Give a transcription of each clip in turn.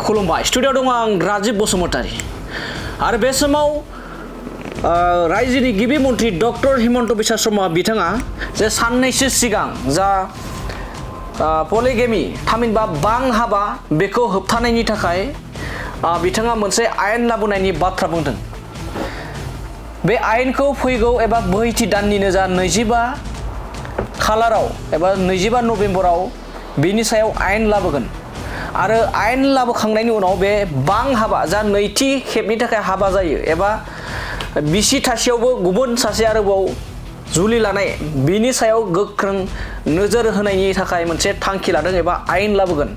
खुलुमबाय स्टुडिअ दङ आं राजिब बसुमतारी आरो बे समाव रायजोनि गिबि मन्थ्रि डक्टर हिमन्त बिश्व शर्मा बिथाङा जे साननैसो सिगां जा पलिगेमि थामहिनबा बां हाबा बेखौ होबथानायनि थाखाय बिथाङा मोनसे आयेन लाबोनायनि बाथ्रा बुंदों। बे आयेनखौ फैगौ एबा बोहैथि दाननिनो जा 25 खालाराव एबा 25 नभेम्बराव बिनि सायाव आयेन लाबोगोन आरो आयेन लाबोखांनायनि उनाव बे बां हाबा जा नैथि खेबनि थाखाय हाबा जायो एबा बिसि थासेयावबो गुबुन सासे आरोबाव जुलि लानाय बिनि सायाव गोख्रों नोजोर होनायनि थाखाय मोनसे थांखि लादों एबा आयेन लाबोगोन।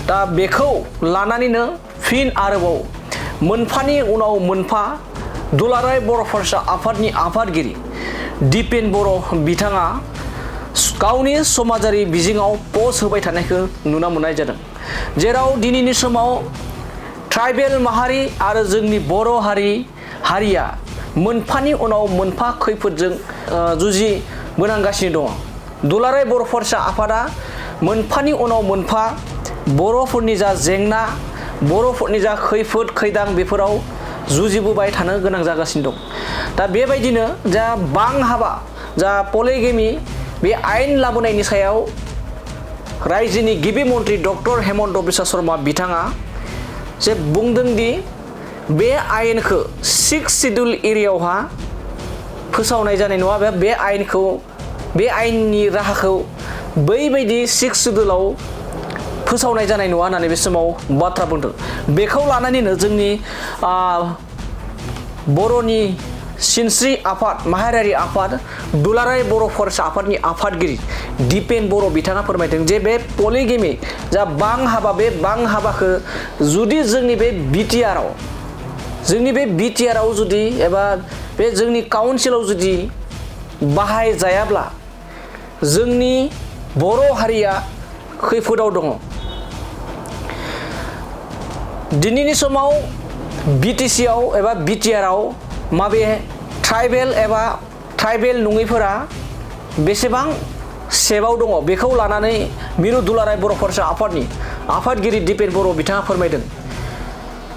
दा बेखौ लानानैनो फिन आरोबाव मोनफानि उनाव मोनफा दुलाराय बर' फरायसा आफादनि आफादगिरि दिपेन बर' बिथाङा गावनि समाजारि बिजोङाव पस्ट होबाय थानायखौ नुनो मोननाय जादों, जेराव दिनैनि समाव ट्राइबेल माहारि आरो जोंनि बर' हारिया मोनफानि उनाव मोनफा खैफोदजों जुजिबोनांगासिनो दङ। दुलाराय बर' फरायसा आफादा मोनफानि उनाव मोनफा बर'फोरनि जा जेंना बर'फोरनि जा खैफोद खैदां बेफोराव जुजिबोबाय थानो गोनां जागासिनो दं। दा बेबायदिनो जा बां हाबा जा पलिगेमि बे आयेन लाबोनायनि सायाव रायजोनि गिबि मन्थ्रि डक्टर हिमन्त बिश्व शर्मा बिथाङा जे बुंदों दि बे आयेनखौ 6 सिड्युल एरियायावहा फोसावनाय जानाय नङा। बे आयेननि राहाखौ बैबायदि 6 सिड्युलाव फोसावनाय जानाय नङा होननानै बे समाव बाथ्रा बुंदों। बेखौ लानानैनो जोंनि बर'नि सिनस्रि आफाद माहारियारि आफाद दुलाराय बर' फरायसा आफादनि आफादगिरि दिपेन बर' बिथाङा फोरमायदों जे बे पलिगेमि जा बां हाबा बे बां हाबाखौ जुदि जोंनि बे बिटिआरआव जुदि एबा बे जोंनि काउन्सिलाव जुदि बाहायजायाब्ला जोंनि बर' हारिया खैफोदाव दङ। दिनैनि समाव बिटिसिआव एबा बिटिआरआव माबे ट्राइबेल एबा ट्राइबेल नङैफोरा बेसेबां सेबाव दङ बेखौ लानानै मिरु दुलाराय बर' फरायसा आफादनि आफादगिरि दिपेन बर' बिथाङा फोरमायदों।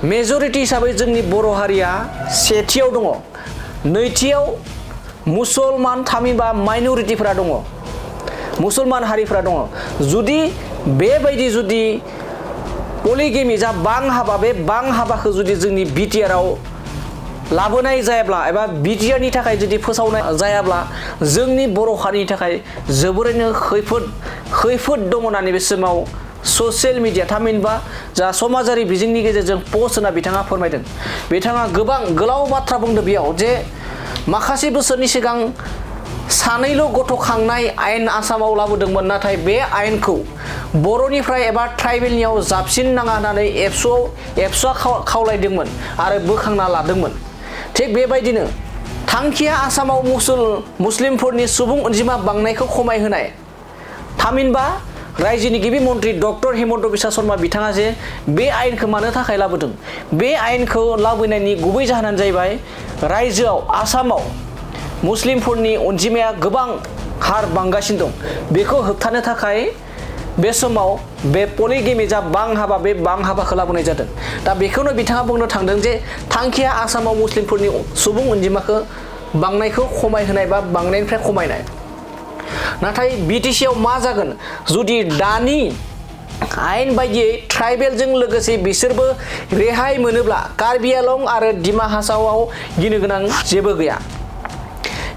मेजरिटि हिसाबै जोंनि बर' हारिया सेथियाव दङ, नैथियाव मुसलमान थामहिनबा माइनरिटिफोरा दङ, मुसलमान हारिफोरा दङ। जुदि बेबायदि जुदि पलिगेमि जा बां हाबा बे बां हाबाखौ जुदि जोंनि बिटिआरआव लाबोनाय जायाब्ला एबा बिटिआरनि थाखाय जुदि फोसावनाय जायाब्ला जोंनि बर' हारिनि थाखाय जोबोरैनो खैफोद दङ होननानै बे समाव ससियेल मिडिया थामहिनबा जा समाजारि बिजोंनि गेजेरजों पस्ट होना बिथाङा फोरमायदों। बिथाङा गोबां गोलाव बाथ्रा बुंदों बेयाव जे माखासे बोसोरनि सिगां सानैल' गथ' खांनाय आयेन आसामाव लाबोदोंमोन, नाथाय बे आयेनखौ बर'निफ्राय एबा ट्राइबेलनियाव जाबसिन नाङा होननानै एबसुआ खावलायदोंमोन आरो बोखांना लादोंमोन। थिग बेबायदिनो थांखिया आसामाव मुस्लिमफोरनि सुबुं अनजिमा बांनायखौ खमायहोनाय। थामहिनबा रायजोनि गिबि मन्थ्रि डक्टर हिमन्त बिश्व शर्मा बिथाङा जे बे आयेनखौ मानो थाखाय लाबोदों, बे आयेनखौ लाबोनायनि गुबै जाहोनानो जाहैबाय रायजोआव आसामाव मुस्लिमफोरनि अनजिमाया गोबां हार बांगासिनो दं। बेखौ होबथानो थाखाय बे समाव बे पलिगेमि जा बां हाबा बे बां हाबाखौ लाबोनाय जादों। दा बेखौनो बिथाङा बुंनो थांदों जे थांखिया आसामाव मुस्लिमफोरनि सुबुं अनजिमाखौ बांनायखौ खमायहोनाय बा बांनायनिफ्राय खमायनाय। नाथाय बिटिसिआव मा जागोन जुदि दानि आयेन बायदियै ट्राइबेलजों लोगोसे बिसोरबो रेहाय मोनोब्ला कार्बि आलं आरो डिमा हासावआव गिनो गोनां जेबो गैया।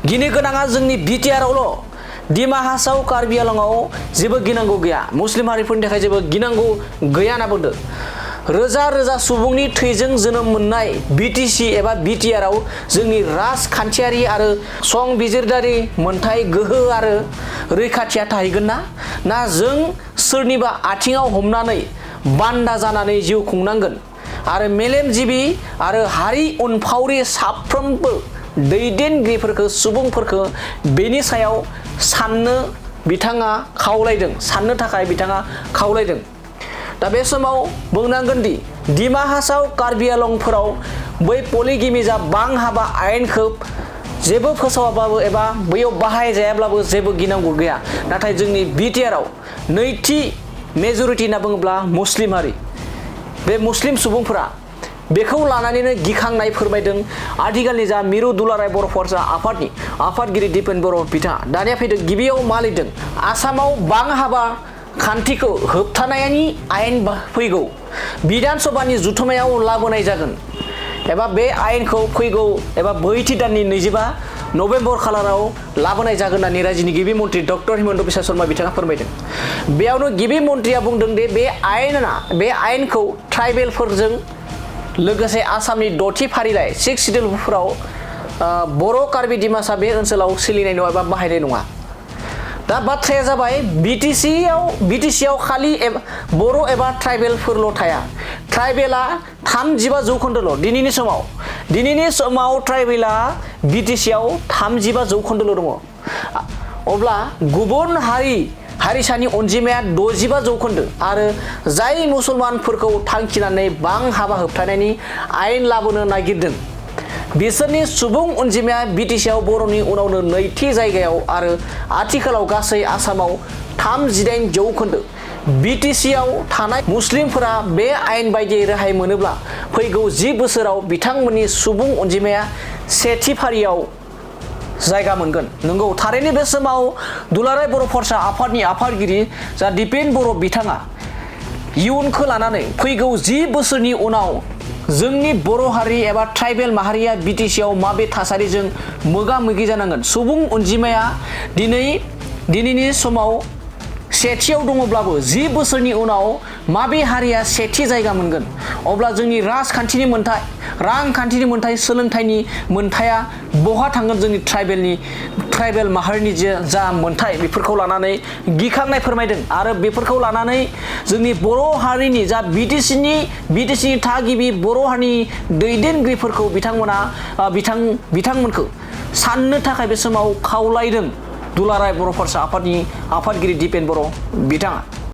गिनो गोनाङा जोंनि बिटिआरआवल', डिमा हासाव कार्बि आलंआव जेबो गिनांगौ गैया, मुस्लिम हारिफोरनि थाखाय जेबो गिनांगौ गैया होनना बुंदों। रोजा रोजा सुबुंनि थैजों जोनोम मोननाय बिटिसि एबा बिटिआरआव जोंनि राजखान्थियारि आरो संबिजिरारि मोनथाय गोहो आरो रैखाथिया थाहैगोन ना जों सोरनिबा आथिङाव हमनानै बान्दा जानानै जिउ खुंनांगोन आरो मेलेमजिबि आरो हारि उनफावरि साफ्रोमबो दैदेनगिरिफोरखौ सुबुंफोरखौ बेनि सायाव साननो थाखाय बिथाङा खावलायदों। दा बे समाव बुंनांगोन दि डिमा हासाव कार्बि आलंफोराव बै पलिगेमि जा बां हाबा आयेनखौ जेबो फोसावाबाबो एबा बैयाव बाहायजायाब्लाबो जेबो गिनांगौ गैया। नाथाय जोंनि बिटिआरआव नैथि मेजरिटि होनना बुङोब्ला मुस्लिम हारि बे मुस्लिम सुबुंफोरा बेखौ लानानैनो गिखांनाय फोरमायदों। आथिखालनि जा मिरु दुलाराय बर' फरायसा आफादनि आफादगिरि दिपेन बर' बिथाङा दानिया फैदों गिबियाव मा लिरदों, आसामाव बां हाबा खान्थिखौ होबथानायनि आयेन फैगौ बिधान सभानि जुथुमायाव लाबोनाय जागोन एबा बे आयेनखौ फैगौ एबा बैथि दाननि 25 नभेम्बर खालाराव लाबोनाय जागोन होननानै रायजोनि गिबि मन्त्रि डक्टर हिमन्त बिश्व शर्मा बिथाङा फोरमायदों। बेयावनो गिबि मन्त्रिया बुंदों दि बे आयेनखौ ट्राइबेलफोरजों लोगोसे आसामनि 6थि फारिलाइ 6 सिडिउलफोराव बर' कार्बि डिमासा बे ओनसोलाव सोलिनाय नङा एबा बाहायनाय नङा। दा बाथ्राया जाबाय बिटिसियाव खालि बर' एबा ट्राइबेलफोरल' थाया। ट्राइबेला 35 जौखोन्दोल'। दिनैनि समाव ट्राइबेला बिटिसियाव 35 जौखोन्दोल' दङ। अब्ला गुबुन हारिसानि अनजिमाया 65 जौखोन्दो आरो जाय मुसलमानफोरखौ थांखिनानै बां हाबा होबथानायनि आयेन लाबोनो नागिरदों बिसोरनि सुबुं अनजिमाया बिटिसियाव बर'नि उनावनो 2थि जायगायाव आरो आथिखालाव गासै आसामाव 38 जौखोन्दो। बिटिसियाव थानाय मुस्लिमफोरा बे आयेन बायदियै रेहाय मोनोब्ला फैगौ 10 बोसोराव बिथांमोननि सुबुं अनजिमाया 1थि फारियाव जायगा मोनगोन। नंगौ, थारैनो बे समाव दुलाराय बर' फरायसा आफादनि आफादगिरि जा दिपेन बर' बिथाङा इयुनखौ लानानै फैगौ 10 बोसोरनि उनाव जोंनि बर' हारि एबा ट्राइबेल माहारिया बिटिसियाव माबे थासारिजों मोगा मोगि जानांगोन। सुबुं अनजिमाया दिनैनि समाव 1थियाव दङब्लाबो 10 बोसोरनि उनाव माबे हारिया 1थि जायगा मोनगोन। अब्ला जोंनि राजखान्थिनि रांखान्थिनि मोन्थाय, सोलोंथाइनि मोन्थाया बहा थांगोन। जोंनि ट्राइबेल माहारिनि जा मोन्थाय बेफोरखौ लानानै गिखांनाय फोरमायदों आरो बेफोरखौ लानानै जोंनि बर' हारिनि जा बिटिसिनि थागिबि बर' हारिनि दैदेनगिरिफोरखौ बिथांमोनखौ साननो थाखाय बे समाव खावलायदों दुलाराय बर' फरायसा आफादनि आफादगिरि दिपेन बर' बिथाङा।